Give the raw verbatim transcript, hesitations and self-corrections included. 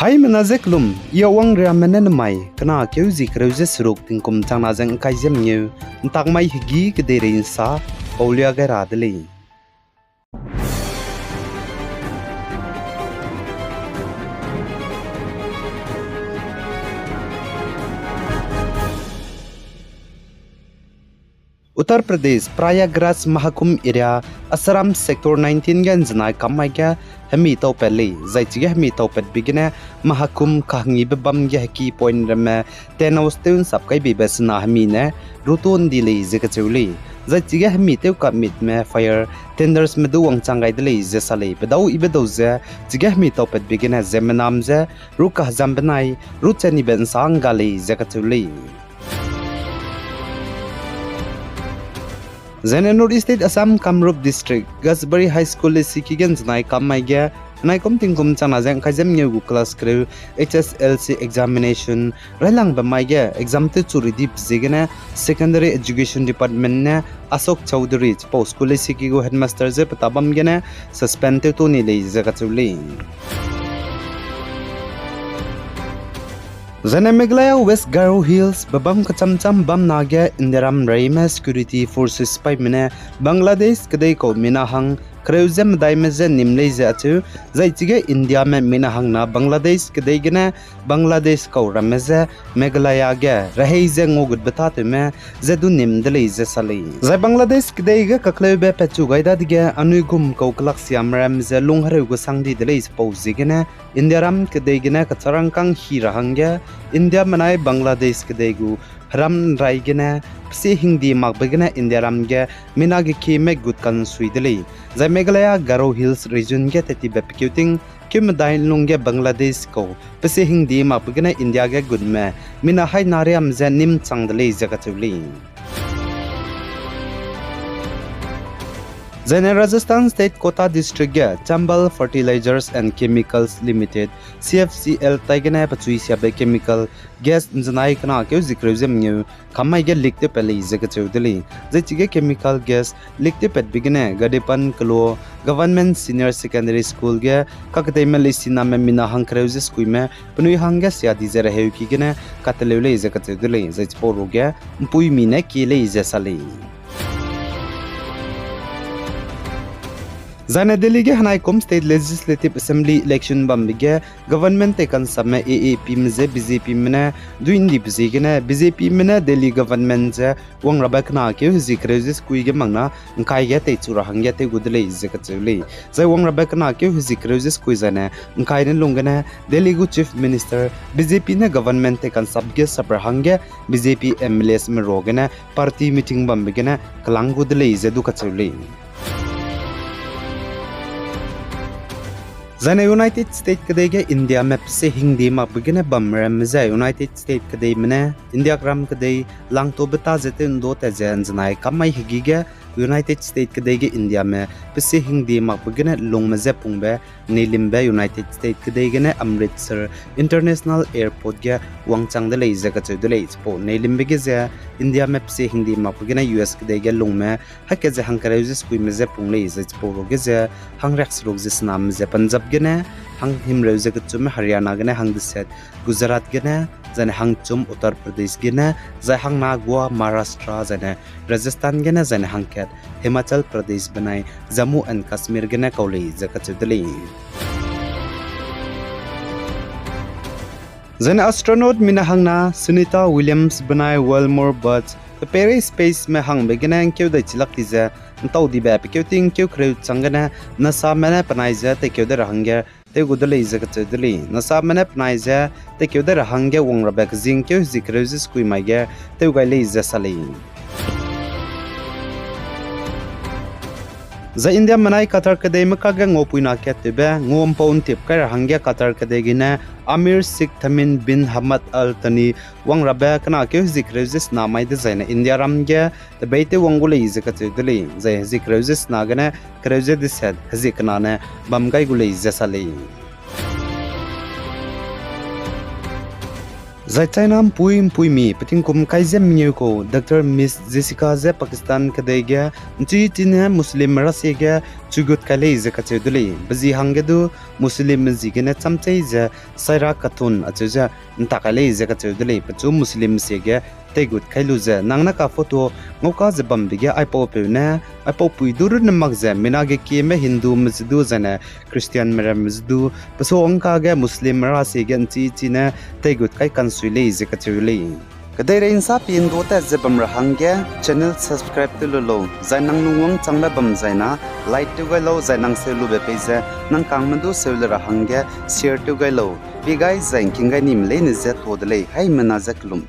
Haimena ze kelum, I Awang Riame ne nemai, kena keu zi kereu ze seruk tingkum changna ze ngkai ze mengeu, ntak mai hegî kedeirei nsa, paulia gai ra de lei. Uttar Pradesh, Prayagraj Mahakumbh area, Ashram Sector nineteen ge nzenai kam mai ge hemi taupat lei, zai chige hemi taupatbe gene Mahakumbh kahangibe bam ge heki point ramme tent house tew nsap kai beibe sena hemi ne ruto ndi lei ze kacheu lei. Zai chige hemi tew kamitme fire tenders me du wangchang gai de lei ze sa lei. Pedau ibe dau ze chige hemi taupatbe gene ziemmename je ru kahzam benai ru chenibe nsa ngga lei ze kacheu lei. Zaine North East State Assam Kamrup District, Gajbari High School lesiki ge nzenai kam mai ge, naikum tingkum changna ze ngkai ze mengeu gu class kereu H S L C examination railangbe mai ge exam tewchu ridi pe ziegene Secondary Education Department ne Ashok Chowdhury chipau school lesiki gu headmaster je peta bam gene suspend tewtu ni lei ze kacheu lei. Zaine Meghalaya West Garo Hills bebam kachamcham bam na ge Indiaram reime security forces paîme ne Bangladesh kedei kau mina hang kereu ze medaime je nim lei ze acheu, zai chige Indiame mina hangna Bangladesh kedei gene Bangladesh kau ramme je Meghalaya ge rehei ze ngugutbe tatewme je du nim de lei ze sa lei. Zai Bangladesh kedei ge kakleube patchu gai dadege anui gum kau kelaksiame ramme je lung hereu gu sang di de lei chipau ziegene Indiaram kedei gene kacharangkâng hi ra hangge India menai Bangladesh kedei gu heram nrai gene pesie hingdi makbe gene Indiaram ge mina gekieme gut kansui de lei. Zai Meghalaya Garo Hills region ge tettibe pekeu ting keu medai lungge Bangladesh kau pesie hingdi makbe gene India ge gutme mina haina riam ze nim chang de lei ze kacheu lei. Zaine Rajasthan State Kota District ge Chambal Fertilizers and Chemicals Limited, C F C L tai gene pechui siabe chemical gas nzenai kena keu zi kereu ze mengeu kam mai ge leak tewpat lei ze kacheu de lei. Zai chige chemical gas leak tewpatbe gene Gadepan Kelo Government Senior Secondary School ge kakedeime leisiname mina hang kereu ze sekuime penui hangge sia di ze reheuki gene kateleu lei ze kacheu de lei. Zai chipau ruge mpuimi ne kie lei ze sa lei. Zaine Delhi ge henaikum State Legislative Assembly election bambe ge government tei kansapme A A P me je B J P me ne dui ndibe ziegene B J P me ne Delhi government je wangrabe kena keu hezie kereu ze sekui ge makna ngkai ge teichu ra hangge tew gu de lei ze kacheu lei. Zai wangrabe kena keu hezie kereu ze sekui zaine ngkai ne lung gene Delhi gu Chief Minister B J P ne government tei kansap ge sap ra hangge B J P M L As me ruagene party meeting bambe gene kelang gu de lei ze du kacheu lei. Zaine United States kedei ge Indiame pesie hingdi makbe gene bam ramme ze United States kedeime ne India gram kedei langtobe ta ze tew ndo tat ze nzenai kam mai hegî ge United States kedei ge Indiame pesie hingdi makbe gene lungme je pungbe neilimbe United States kedei gene Amritsar International Airport ge wangchang de lei ze kacheu de lei. Chipau neilimbe ge ze Indiame pesie hingdi makbe gene U S kedei ge lungme hakat ze hangkereu ze sekuime je pung lei ze chipau ruge ze hangriak seruk ze sename ze Punjab gene, hanghimreu ze kechumme Haryana gene, hangdeset Gujarat gene, zaine hangchum Uttar Pradesh gene, zai hangna Goa, Maharashtra, zaine Rajasthan gene, zaine hangkat Himachal Pradesh benai Jammu and Kashmir gene kau lei ze kacheu de lei. Zaine astronaut mina hangna Sunita Williams benai Wilbur Butts pe peirei space me hangbe gene ngkeu dai chilak di ze ntau dibe pekeu ting keu kereu chang gene NASA me ne penai ze teikeu de ra hangge tew gu de lei ze kacheu de lei. NASA me ne penai ze teikeu de ra hangge wangrabe kezing keu hezie kereu ze sekui mai ge tew gai lei ze sa lei. Zai India menai Qatar kedeime kage nguapuina kat tewbe nguampau ntip kai ra hangge Qatar kedei gene Amir Sheikh Tamim bin Hamad Al Thani wangrabe kena keu hezie kereu ze sena mai dezaine India ram ge tebeî tew wang gu lei ze kacheu de lei. Zai hezie kereu ze sena gene kereu ze deset hezie kena ne bam gai gu lei ze sa lei. Zai China mpui mpuimi petingkum kai ze mengeu kau Doctor Miss Jessica je Pakistan kedei ge nchi chine Muslim rasie ge chugut kai lei ze kacheu de lei. Pe zi hangge du Muslimme ziegene chamchei ze saira kathun acheu ze ntak kai lei ze kacheu de lei. Pechu Muslimme siege teigut kai lu ze nang ne ka photo ngauka ze bambe ge aipaupeu ne, aipaupui du runne mak ze mina ge kieme Hindume ze du zaine Christianme ramme ze du, pe suangka ge Muslimme ra siege nchi chi ne teigut kai kansui lei ze kacheu lei. Kedeirei nsa pi ndu tat ze bam ra hangge channel subscribe tew lu lau, zai nang lungwang changbe bam zaina like tew gai lau, zai nang seu lube pei ze nang kangme du seu le ra hangge share tew gai lau. Pi gai zai ngking gai nime leine ze ta de lei, haimena ze kelum.